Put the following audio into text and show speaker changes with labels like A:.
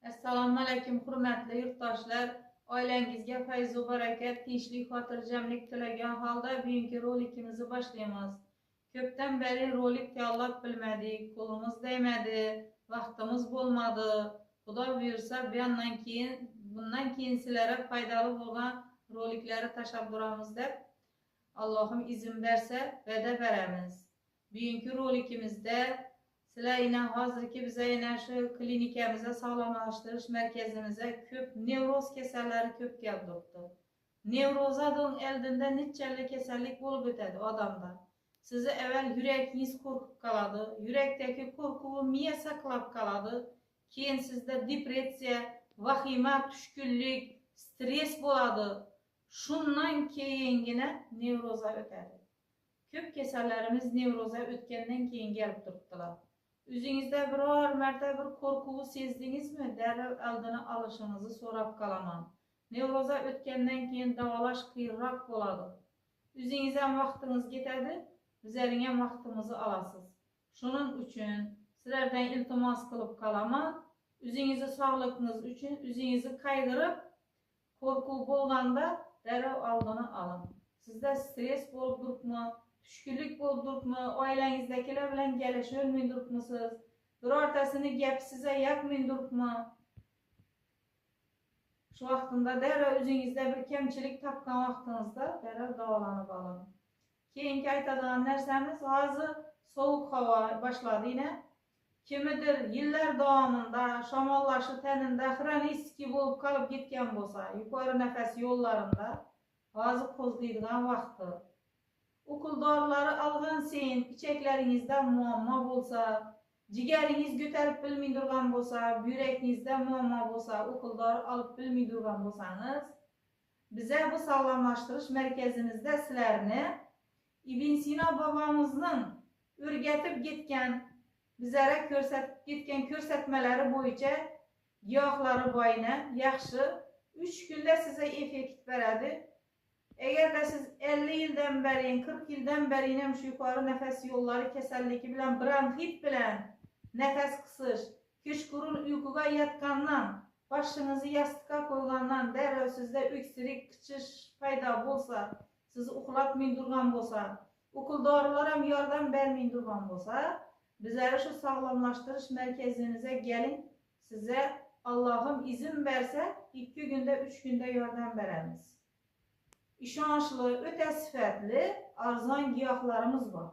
A: Assalomu alaykum, hurmatli yurtdoshlar. Oilangizga fayz va barakat, tinchlik, xotirjamlik tilagan holda bugungi rolikimizni boshlaymiz. Ko'pdan beri rolik tayyorlab bilmadik, qo'limiz tegmadi, vaqtimiz bo'lmadi. Xudo buyursa, bu keyin, bundan keyin sizlarga foydali bo'lgan roliklarni tashlab turamiz deb Allohim izn bersa va'da beramiz. Bugungi rolikimizda sizlar yine hozirgi biza yine shu klinikamizda, sog'lomlashtirish markazimizda ko'p nevroz kasallari ko'p kelib turibdi. Nevrozadan oldinda nechali kasallik bo'lib o'tadi odamda. Sizni avval yuragingiz qo'rqib qoladi, yurakdagi qo'rquvi miya saqlab qoladi. Keyin sizda depressiya, vahima, tushkunlik, stress bo'ladi. Shundan keyingina nevroza o'tadi. Ko'p kasallarimiz nevroza o'tgandan keyin kelib turibdilar. O'zingizda biror marta bir qo'rquvi sezdingizmi? Darrov oldini olishingizni so'rab qolaman. Nevroza o'tgandan keyin davolash qiyinroq bo'ladi. O'zingiz ham vaqtingiz ketadi, bizlarning ham vaqtimizni olasiz. Shuning uchun sizlardan iltimos qilib qolaman. O'zingizni sog'ligingiz uchun o'zingizni qaydirib, qo'rquv bo'lganda darrov oldini oling. Sizda stress bo'lib turibmi? Tushkunlik bo'lib turibmi? Oilangizdagilar bilan galasholmay turibmisiz? Birortasini gapi sizga yoqmay turibmi? Shu vaqtida darrov o'zingizda bir kamchilik topgan vaqtingizda darrov davolanib oling. Keyingi aytadigan narsamiz, hozir sovuq havo boshladi yine. Kimidir yillar davomida shamollashi tanida xronik bo'lib qolib ketgan bo'lsa, yuqori nafas yo'llarida hozir qo'zg'aydigan vaqti. Ukol dorilari olgan sen ichaklaringizda muammo bo'lsa, jigaringiz ko'tarib bilmay turgan bo'lsa, buyrakingizda muammo bo'lsa, ukol dori olib bilmay turgan bo'lsangiz, biza bu sog'lomlashtirish markazimizda sizlarni Ibn Sino bobomizning o'rgatib ketgan, bizlarga ko'rsatib ketgan ko'rsatmalari bo'yicha giyohlari boyina yaxshi 3 kunda sizga effekt beradi. Agarda siz 50 yildan beri, 40 yildan beri ham shu yuqori nafas yo'llari kasalligi bilan, bronxit bilan nafas qisish, kechqurun uyquga yotgandan, boshingizni yostiqqa qo'ygandan darrov sizda o'ksirik, qichish paydo bo'lsa, sizni uxlatmay turgan bo'lsa, ukol dorilar ham yordam bermay turgan bo'lsa, bizlar shu sog'lomlashtirish markazimizga keling, sizga Allohim izn bersa 2 kunda, 3 kunda yordam beramiz. Ishonchli, o'ta sifatli, arzon giyohlarimiz bor.